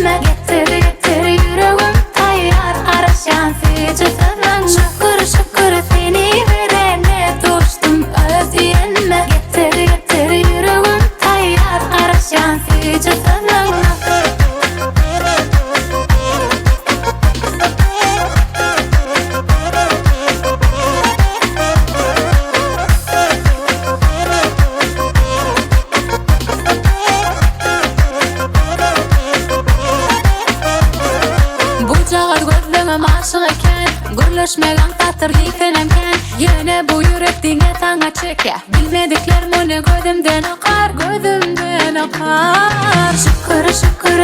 söýenme Getir getir ýüregim taýýar garaşýan süýji sözleňe Şükür şükür seni berene duşdum öz diýenme Getir getir ýüregim taýýar garaşýan süýji sözleňe Bujagaz gözleňem aşyk eken Gürleşmek aňsatdyr diýsenem kän Ýöne bu ýürek diňe saňa çekýä Bilmedikler muny gözümden okar Gözümden okar Şükür şükür.